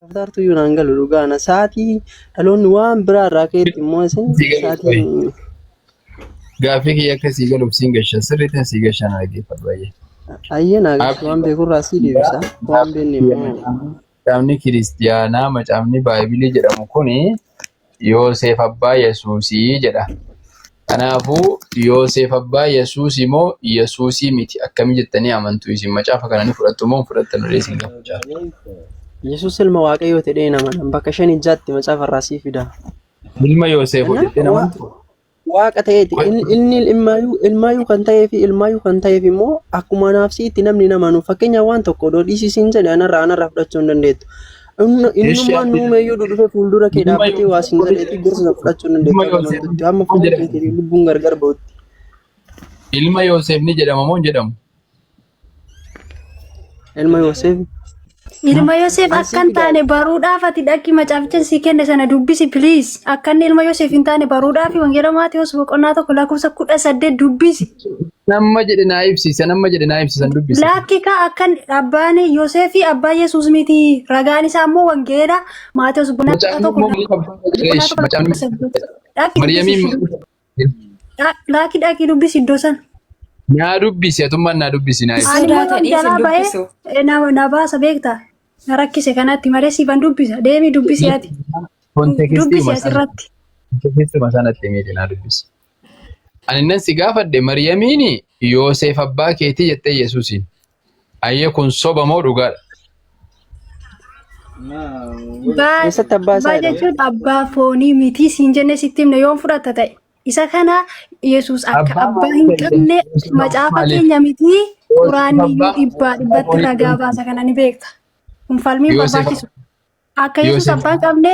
Kaftaartu iyyuu naan galu dhugaa na sa'aatii dhaloonni waan biraa irraa ka'etti immoo isin Sii galuuf sa'aatii qoyi. Gaaffii kiyya akka sii galuuf siin gasha sirriitti sii gasha na dhaggeeffadhu baay'ee. ayyee naa gashu waan beekurraa sii deebisa waan beekne immoo Macaafni kiristiyaanaa macaafni baaybilii jedhamu kuni Yooseef abbaa Yesuusii jedha. Kanaafuu Yooseef abbaa Yesuusii moo Yesuusii miti akkamii jettanii amantu isin macaafa kana ni fudhattu moo hin fudhattan olee isin gaafachaa jira. Yesuus ilma Waaqayyoo ta'ee nama bakka shanii jaatti macaafa irraa sii fida. Ilma Yooseef jettee Kanaaf amantu? Waaqa ta'eeti. Inni ilmaayyuu ilmaayyuu kan ta'ee fi ilmaayyuu kan ta'eef immoo akkuma naaf si'itti namni nama nu fakkeenyaaf waan tokko odoo dhiisii siin jedhe anarraa anarraa fudhachuu hin dandeettu. Eshi Innummaan ati nuumeyyuu dhufee fuuldura kee ilma dhaabbatee waa siin jedheeti gorsa sana fudhachuu hin ilma dandeettu akka Yooseef amantutti hamma foon jedhama. keetii lubbuun gargar ba'utti. Ilma Yooseef ni jedhama moo hin jedhamu? Ilma Yoseef. Ilma Yoseef An akka sii hin fidaa. taane baruudhaaf ati dhaqi macaaficha sii kenne sana dubbisi please. Akka inni ilma Yoseef hin taane baruudhaaf wangeela Maatewos boqonnaa 1 lakkoofsa 18 dubbisi. Nama jedhe naa ibsi, nama jedhe naa ibsi san dubbisi. Lakki ka akka abbaan Yoseefi abbaa Yesuus miti. Ragaan isaa immoo wangeela Maatewos boqonnaa Macaafni 1 immoo maaliif abbaa boqonnaa jedheesh? 1 Macaafni lakkoofsa 18. Dhaqi dubbisi Maryamiin ishii. maaliif Laaki dhaqi dubbisi iddoo sana. naa dubbisi atummaan naa dubbisi naa ibsi. Ani immoo Sodaata yoon dhiis hin jalaa ba'ee dubbisu. na baasa beektaa? Na rakkise kanatti malee siifan dubbisa. Deemi dubbisi ati. Kontekstiima Dubbisi sana asirratti. kontekstiima sanatti himiti naa dubbisi. Ani nan si gaafadhe Maryamiin Yooseef abbaa keetii jettee Yesuusiin. Ayyee kun soba moo dhugaadha? Abbaa Eessatti abbaa isaa abbaa jedhama? jechuun abbaa foonii miti siin jennee sitti himne yoon fudhatta ta'e. Isa kana Yesuus akka Abbaa abbaa maalii hin ta'e? qabne Yesuus abbaa macaafa maaliif? keenya miti Yoosef quraanni iyyuu abbaa dhibbaa dhibbatti foonii ragaa baasa kana ni beekta. Kun falmiin Yoosef barbaachisu. Akka Yesuus Yoosef abbaa hin qabne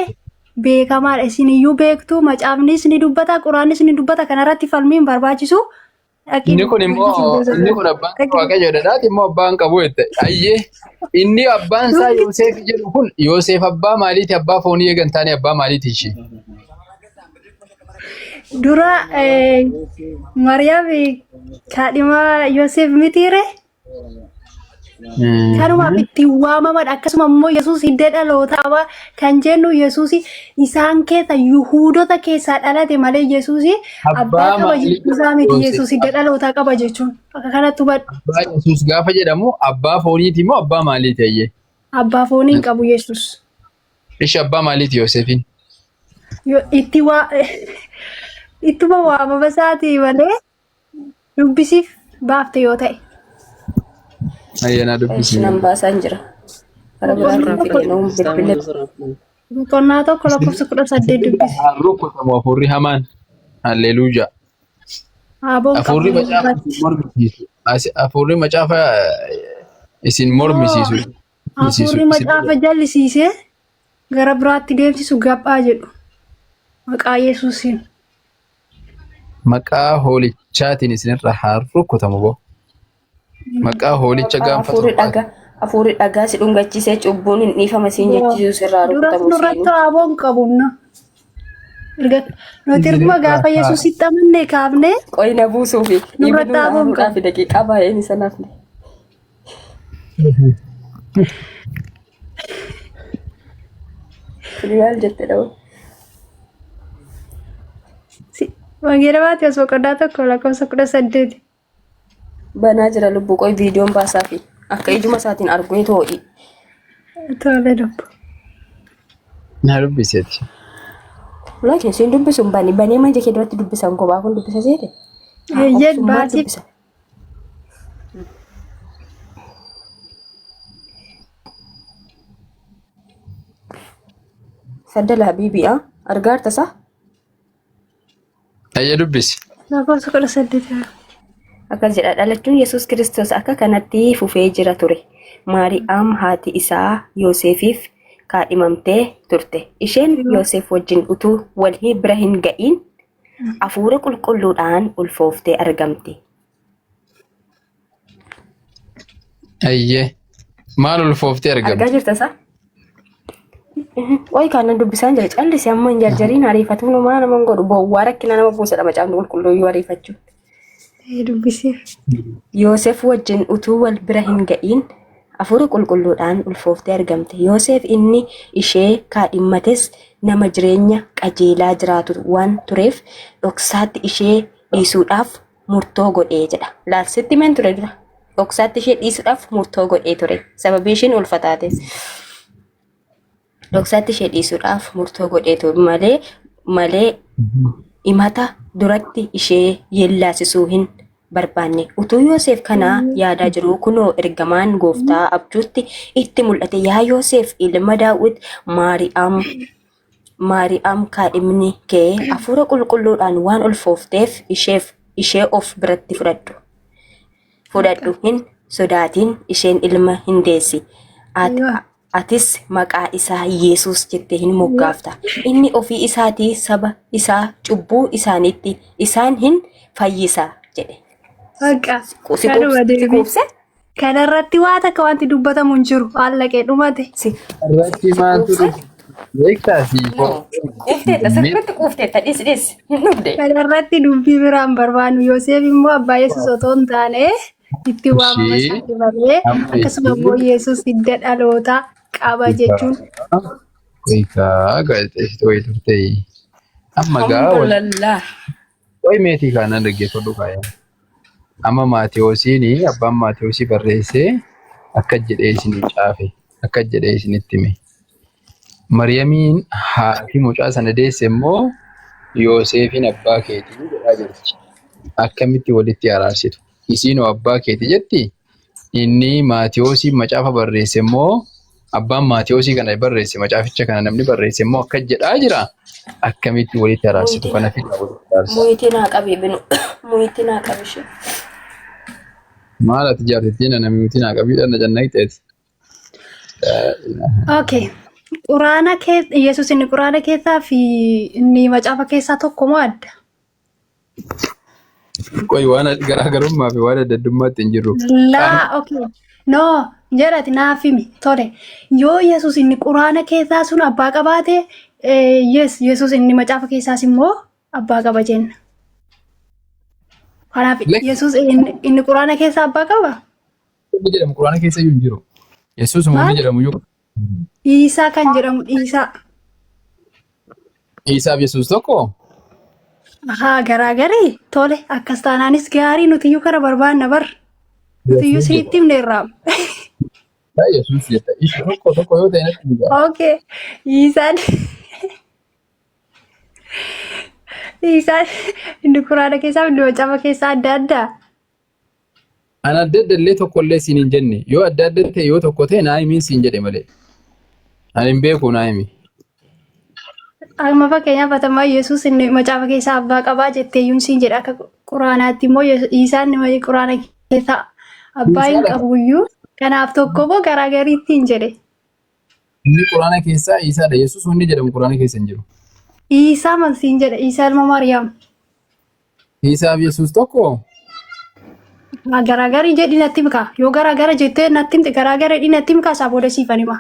beekamaadha. Isin iyyuu beektu macaafnis ni dubbata quraannis ni dubbata kanarratti falmiin barbaachisu. Dhaqii Inni kun immoo inni kun abbaan isaa Waaqayyoodha. Dhaati immoo abbaan qabu jette. Ayyee inni abbaan isaa Yoseef jedhu kun Yoseef abbaa maaliiti? Abbaa foonii eega hin taane abbaa maaliiti ishee? Dura Maariyaam kaadhima Yoseef mitiire Kanumaaf ittiin waamaman akkasuma immoo Yesuus hidda dhalootaa qaba kan jennu Yesuus isaan keessa Yihuudota keessaa dhalate malee Yesuus abbaa Abbaa qaba maalii jechuu isaa miti Yoosef? Yesuus hidda dhalootaa qaba jechuun akka kanatti hubadhu. Abbaa Yesuus gaafa jedhamu abbaa fooniiti moo abbaa maaliiti ayyee? Abbaa foonii hin qabu Yesuus. Ishi abbaa maaliiti Yoosefiin? Itti waa ittuma waamama isaatii malee Dubbisiif baafte yoo ta'e. Ayyanaa Eesh dubbisi. nan baasaan jira. Karaa biraatiin fide nuun bilbila. Boqonnaa 1 lakkoofsa 18 dubbisi. Haa rukutamu hafuurri hamaan. Halleluuyaa. Aaboon Hafuurri qabu macaafa irratti. isin mormisiisu. Hafuurri macaafa isin mormisiisu. Hafuurri macaafa jallisiisee gara biraatti deemsisu gaphaa jedhu. Maqaa Yesuusiin. Maqaa hoolichaatiin isinirra haa rukutamu boo. Maqaa hoolicha Maqaa gaanfa hafuurri torbaa. dhagaa hafuurri dhagaa si dhungachiisee cubbuun hin dhiifama siin jechiisu sirraa Duras rukutamu nurratti siinuu. aaboon qabunna. Erga nuti erguma gaafa Yesuusitti amanne kaafne Qoyi na buusuufi nurratti dhiibni aaboon aaruudhaaf qabu. daqiiqaa baay'een isa nafne. Maal jette dha'u? Wangeela Maatiyos boqonnaa 1 lakkoofsa 18. Banaa jira lubbuu qoy viidiyoon baasaafi akka ijuma isaatiin arguu too'i. Tole lubbu. Na dubbiseeti. Laakiin siin dubbisuun bani banee manja kee duratti dubbisan kophaa kun dubbisa seete. Eeyyeen Obsummaan baasiif dubbisa. Faddala Habiibii ah argaarta isaa? Ayya dubbisi. Lakkoofsa 18. Akkas jedha dhalachuun Yesuus Kiristoos akka kanatti fufee jira ture. Maari'aam haati isaa Yoosefiif kaadhimamtee turte. Isheen Yoosef wajjin utuu wal bira hin ga'iin hafuura qulqulluudhaan ulfooftee argamte. Ayyee. Maal ulfooftee Argaa argamte? jirta isaa? Qoy kanan dubbisaan jira callisi amma hin jarjariin ariifatuun homaa nama hin godhu bowwaa rakkina nama buusadha macaafni qulqulluu yoo ariifachuun. Dubbisiif. Yoosef wajjin utuu wal bira hin ga'iin Hafuura qulqulluudhaan ulfooftee argamte. Yoosef inni ishee kaadhimmates nama jireenya qajeelaa jiraatu waan tureef dhoksaatti ishee dhiisuudhaaf murtoo godhee jedha. Laal sitti himeen ture dura. Dhoksaatti ishee dhiisuudhaaf murtoo godhee ture. Sababii isheen ulfa taateef. Dhoksaatti ishee dhiisuudhaaf murtoo godhee ture malee malee himata duratti ishee yeellaasisuu hin barbaanne. Utuu Yoosef kana yaadaa jiruu kunoo ergamaan gooftaa abjuutti itti mul'ate. Yaa Yoosef ilma Daawit Maari'aam Maari'aam kaadhimni kee hafuura qulqulluudhaan waan ulfoofteef isheef ishee of biratti fudhadhu. Fudhadhu hin sodaatin isheen ilma hin deessi. At, Aywa. atis maqaa isaa Yesuus jettee hin moggaafta. Inni ofii isaatii saba isaa cubbuu isaaniitti isaan hin fayyisa jedhe. Bakka Si kanuma quubse? Si deebii. quubse? Kanarratti waa takka wanti dubbatamu hin jiru. Allaqee dhumate. Si Irratti si maaltu quubse? dhufe? Beektaa si No. Quufteetta sirriitti quufteetta dhis dhis hin dhugde. Kanarratti dubbii biraan barbaannu Yoseef immoo abbaa Yesuus otoo hin taane itti waamama Ishee isaati malee amma akkasuma ishee immoo Yesuus hidda dhalootaa qaba jechuun Egaa gaazexeessituu wayii turte. Amma gaa wal Alhamdulillah. wayi meetii kaanaan dhaggeeffadhu kaaya. Amma Maatiyoosiin abbaan Maatiyoosii barreessee akka jedhee isinii caafe akka jedhee isinitti hime. Mariyamiin haati mucaa sana deesse immoo Yoosefiin abbaa keetii jedhaa jirti. Akkamitti walitti araarsitu? Isiinoo abbaa keeti jetti? Inni Maatiyoosiin macaafa barreesse immoo abbaan Maatiyoosii kana barreesse macaaficha kana namni barreesse immoo akka jedhaa jira. Akkamitti walitti araarsitu? Muyitii Kana fidaa walitti araarsaa. muyitii naa qabi binu muyitii naa qabi ishee. Maal ati jaartittiin ana miyuutii naa qabiidhaan na cannaqxeeti. Okay. Quraana keessa Yesuus inni quraana keessaa fi inni macaafa keessaa tokko moo adda? Qoy waan garaagarummaa fi waan adda addummaatti hin jirru. Laa okay. No jedhati naaf himi tole. Yoo Yesuus inni quraana keessaa sun abbaa qabaate yes Yesuus inni macaafa keessaas immoo abbaa qaba jenna. Kanaaf Lakki Yesuus inni quraana keessaa abbaa qaba? inni jedhamu quraana keessa iyyuu hin jiru. Yesuus inni Maal? jedhamu iyyuu Iisaa kan jedhamu Iisaa. Isaaf Yesuus tokko Ahaa garaagarii tole akkas taanaanis gaarii nuti iyyuu kana barbaanna bar nuti iyyuu Yesuus jedha. isinitti himne irraa. Yesuus jedha. Ishi tokko tokko yoo ta'e natti himi. Okay Iisaan Iisaan inni quraana keessaa inni macaafa keessaa adda addaa. An adda adda illee tokko illee siin hin jenne. Yoo adda adda ta'e yoo tokko ta'e naa himiin siin jedhe malee. Ani hin beeku naa himi. Amma fakkeenyaaf atamaa Yesuus inni macaafa keessaa abbaa qabaa jettee iyyuu siin jedha akka quraanaatti immoo Iisaan inni quraana keessaa abbaa hin Isaadha. qabu iyyuu kanaaf tokko moo garaagariitti hin jedhe. Inni quraana keessaa Isaadha. Yesuus wanni jedhamu quraana keessa hin jiru. Iisaa mal siin jedhe Iisaa ilma Maariyaam. Isaaf Yesuus tokko Haa garaagarii jedhi natti himi kaa. Yoo garaagara jettee natti himte garaagara jedhi natti himi kaa isaa booda siifan hima.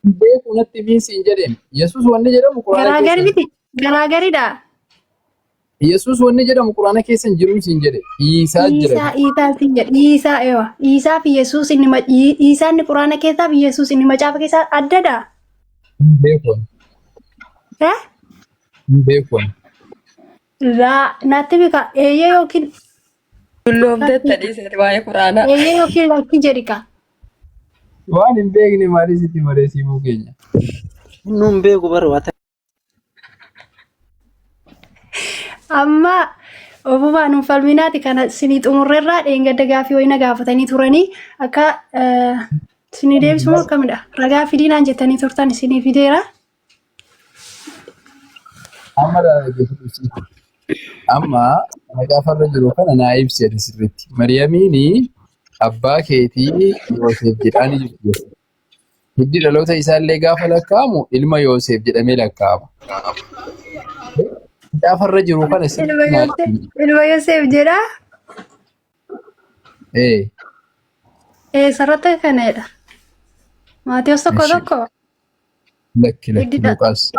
hin beeku natti himiin siin jedheen. Yesuus wanni jedhamu quraana keessa Garaagari hin miti garaagaridha. Yesuus wanni jedhamu quraana keessa hin jiru siin jedhe. Iisaa jira. Iisaa Iisaa siin jedhe Iisaa ewa Iisaa fi Yesuus inni Iisaa inni quraana keessaa fi Yesuus inni macaafa keessaa addadha. Hin beeku. Eh? Hin beeku. Laa natti bika eeyyee yookiin Dulloomteetta dhiisati waa'ee quraanaa. eeyyee yookiin lakki jedhi ka. Waan hin beekne maalii sitti malee siimuu keenya. Nuun beeku bara waa Amma ofumaan hin falminaati kana sinii xumurreerraa dheengadda gaafii wayii na gaafatanii turanii akka sinii deebisu moo akkamidha? Ragaa fidii naan jettanii turtan sinii fideera. Amma dhaggeeffadhu si. Amma macaafarra jiru kana naa ibsi ati sirriitti. Mariyamiin abbaa keetii Yoosef jedhaanii jirti. Hiddi dhaloota isaallee gaafa lakkaa'amu ilma Yoosef jedhamee lakkaa'ama. Macaafarra jiru kana sirriitti Ilma naa Yoosef ibsi. ilma Yoosef jedha. Ee, Eessarratti kanadha. Maatiyos tokko Ishi. tokko Lakki lakki hiddi dha. Luqaas.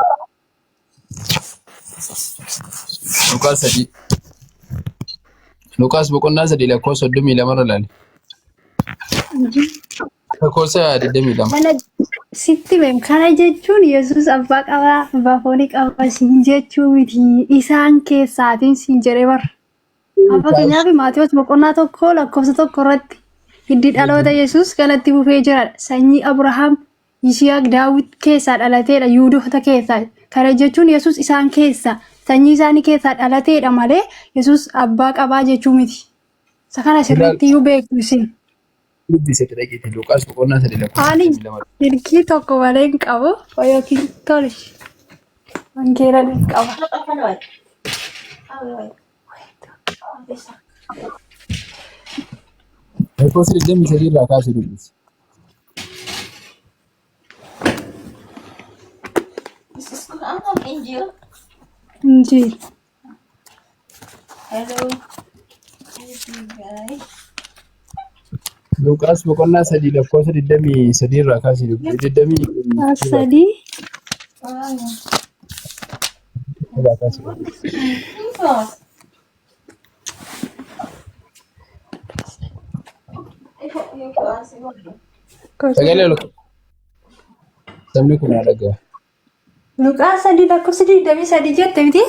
Luqaas 3. Luqaas boqonnaa 3 lakkoofsa 32 irra ilaali. Lakkoofsa 22. Kana sitti himem. Kana jechuun Yesuus abbaa qabaa, abbaa foonii qaba siin jechuu miti. Isaan keessaatiin siin jedhee bara. Amma fakkeenyaaf Maatewos boqonnaa 1 lakkoofsa 1 irratti hiddi dhaloota Yesuus kanatti fufee jira. Sanyii Abrahaam, Yisihaaq, Daawit keessaa dhalateedha. Yihudoota keessaa. Kana jechuun Yesuus isaan keessaa sanyii isaanii keessaa dhalateedha malee Yesuus abbaa qabaa jechuu miti. Isa kana sirriitti iyyuu beektu isin. Dubbise dhaqiitii Luqaas boqonnaa 3 lakkoofsa Ani 22. silkii tokko malee hin qabu yookiin tole wangeela ni qaba. Lakkoofsa 23 irraa kaasee dubbisi. Injiil. Luqaas boqonnaa 3 lakkoofsa 23 irraa kaasee dubbisi. 23 Sadii. irraa kaasee dubbisi. Sagalee ol sabni kun haa dhaga'u. Luqaas 3 lakkoofsa 23 jette miti?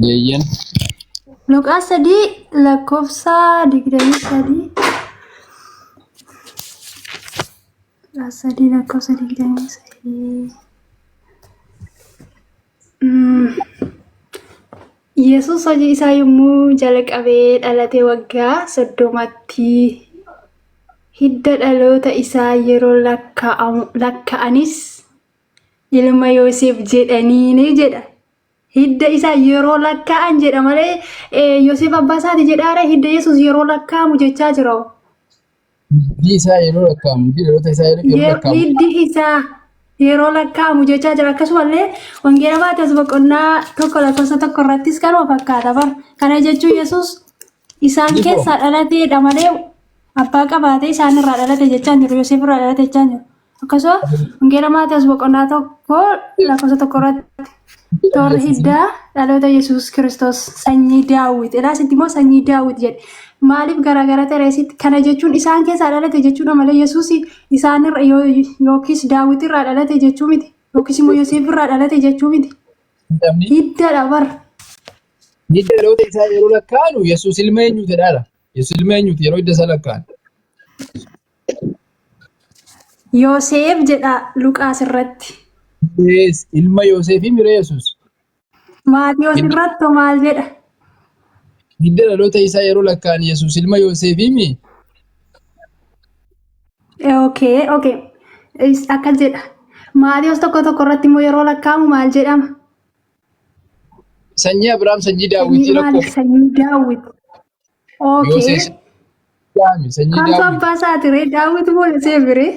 Yeeyyan. Luqaas 3 lakkoofsa 23. Luqaas 3 lakkoofsa 23. Yesuus hojii isaa yommuu jalqabee dhalate waggaa 30tti hidda dhaloota isaa yeroo lakka'anis ilma Yoseef jedhaniini jedha. Hidda isaa yeroo lakkaa'an jedha malee Yoseef abbaa isaati jedhaara hidda Yesuus yeroo lakkaa'amu jechaa jira. Hiddi isaa yeroo lakkaa'amu, hiddi dhaloota isaa yeroo lakkaa'amu. Hiddi isaa yeroo lakkaa'amu jechaa jira. Akkasumallee Wangeela Maatewos boqonnaa 1 lakkoofsa 1 irrattis kanuma fakkaata bara. Kana jechuun Yesuus isaan Difoo. keessaa dhalateedha malee abbaa qabaatee isaan irraa dhalate jechaa hin jiru. Yoseef irraa dhalate jechaa hin jiru. Akkasuma Wangeela Maatewos boqonnaa 1 lakkoofsa 1 irratti toorri hiddaa dhaloota Yesuus Kiristoos sanyii Daawit. Ilaa sitti immoo sanyii Daawit jedhe. Maaliif garaagara ta'e sitti? Kana jechuun isaan keessaa dhalate jechuudha malee Yesuus isaan irra yookiis Daawit irraa dhalate jechuu miti. Yookiis immoo Yoseef irraa dhalate jechuu miti. Namni Hiddaadha bar. hidda dhaloota isaa yeroo lakkaa'anu Yesuus ilma eenyuuti jedhaara. Yesuus ilma eenyuuti yeroo hidda isaa lakkaa'an. Yoseef jedha Luqaas irratti. Yes, ilma Yoseefii mire Yesuus. Maatiyos irratti hoo maal jedha? Hidda dhaloota isaa yeroo lakkaa'an Yesuus ilma Yoseefii mi? Okay, okay. Akkas jedha. Maatiyos 1:1 irratti immoo yeroo lakkaa'amu maal jedhama? Sanyii Abiraam sanyii Sanyii Daawwitii maali? lakkoofsa Sanyii Daawit. Okay. Yoseef Daami sanyii Kamtu Daawit. abbaa isaati ree? Daawit moo Yoseef ree?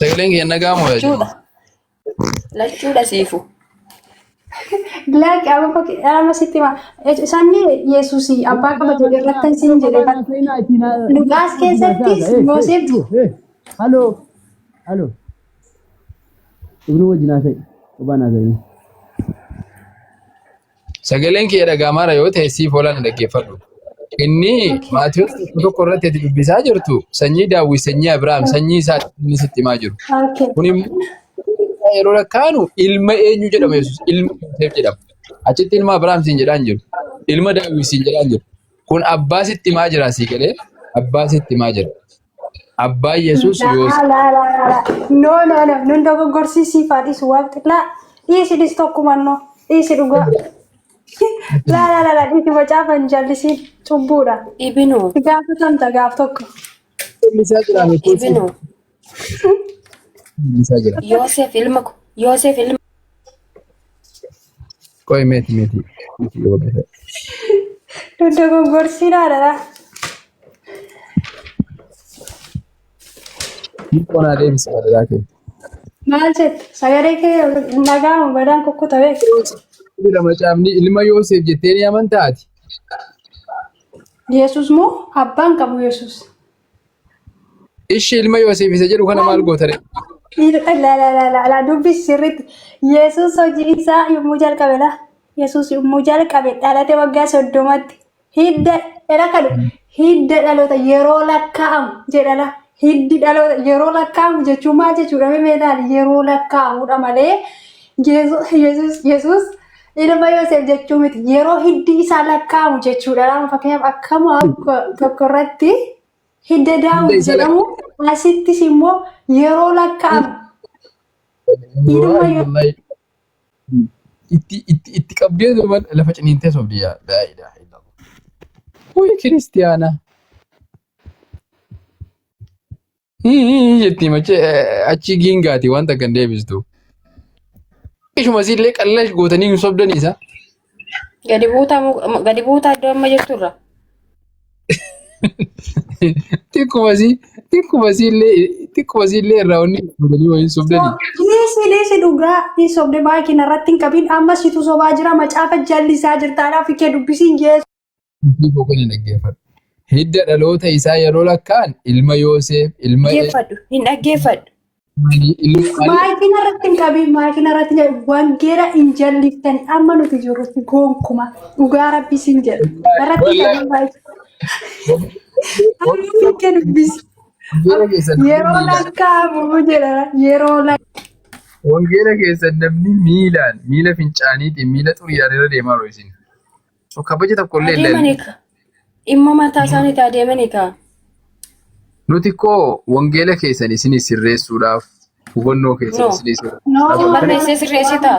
Sagaleen kiyya nagaa moo yaa Lachuudha. jama'a? Lachuudha siifu. Black amma fakki amma sitti hima. Isaanni Yesuus abbaa qaba jedhe irratti isin jedhe bara. Luqaas keessattis Yoseef Halo, halo. Ibnu wajjin haasa'e. Kophaan haasa'e. Sagaleen kiyya dhaga'amaara yoo ta'e siif oolan dhaggeeffadhu. Inni Maatiyus 1:1 irratti ati dubbisaa jirtu sanyii Daawwit, sanyii Abiraam, sanyii isaa inni sitti himaa jiru. Kun immoo yeroo lakkaa'anu ilma eenyu jedhama Yesuus? Ilma Yoseef jedhama. Achitti ilma Abiraam siin jedhaa hin jiru. Ilma Daawwit siin jedhaa hin jiru. Kun abbaa sitti himaa jira sii galee abbaa sitti himaa jira. Abbaan Yesuus Yoosef. Laa laa laa laa. No no no nun dogoggorsiisii faa dhiisu waaqti. Laa dhiisi dhiisi tokkumannoo dhiisi dhugaa. Laa laa laa laa dhiisi macaafa hin jallisiin cubbuudha. Ibinu. Gaafatamta gaaf tokko. Mul'isaa jira lakkoofsa Ibinu. mul'isaa jira. Yoosef ilma Yoosef ilma Qoy meeti meeti. Meeti yoo ta'e. Nun dogoggorsiinaa dha. Hiikoo naa deebisi madaraa kee. Maal jette? Sagalee kee hin dhaga'amu badaan kukkuta beeku. Jedha macaafni ilma Yoosef jettee ni amantaa ati? Yesuus moo abbaan qabu Yesuus? Ishi ilma Yoosef isa jedhu kana maal goota ree? La la la la la dubbisi sirriitti. Yesuus hojii isaa yommuu jalqabe la. Yesuus yommuu jalqabe dhalate waggaa 30tti. Hidda era kadu. Hidda dhaloota yeroo lakkaa'amu jedhala. Hiddi dhaloota yeroo lakkaa'amu jechuun maal jechuudha? Mee ilaali yeroo lakkaa'amudha malee Yesuus Yesuus ilma Yoseef jechuu miti. Yeroo hiddi isaa lakkaa'amu jechuudha. Lama fakkeenyaaf akkama tokko irratti hidda Hidda Daawit isaa jedhamu asittis immoo yeroo lakkaa'amu ilma Wallaahi wallaahi. Itti itti itti qabdee duuba lafa ciniintee sobdi yaa laa ilaaha illallah. Wuy kiristiyaana. Hii jetti mache achi giingaati wanta kan deebistu. Ishuma siillee qallash gootanii hin sobdanii isa. Gadi buutaa gadi buutaa iddoo amma jirturra. Xiqquma sii xiqquma siillee xiqquma siillee irraa wanni godhanii wayii sobdanii. Dhiisi dhiisi dhugaa ni sobde baay'ee irratti hin qabin amma situ sobaa jira macaafa jallisaa jirtaadhaa fi kee dubbisiin jeesu. Dubbii koo kana dhaggeeffadhu. Hidda dhaloota isaa yeroo lakkaa'an ilma Yoosef, ilma Dhaggeeffadhu hin dhaggeeffadhu. ilma Maayikina irratti hin qabin maayikina irratti hin qabin wangeela hin jalliftan amma nuti jirrutti gonkuma dhugaa rabbi siin jedha. Irratti hin qabin maayikina. Amma fi kee dubbisi. Wangeela keessan namni Yeroo miilaan lakkaa'amu jedha yeroo lakkaa'amu. wangeela keessan namni miilaan miila fincaaniitiin miila xuriidhaan irra deemaa jiru isin. So kabaja tokko illee hin Adeemanii ka. Dhimma mataa isaaniitti adeemanii ka. Nuti koo wangeela keessan isinii sirreessuudhaaf hubannoo keessan No. isinii No. sirreessuudhaaf Barreessee sirreessitaa.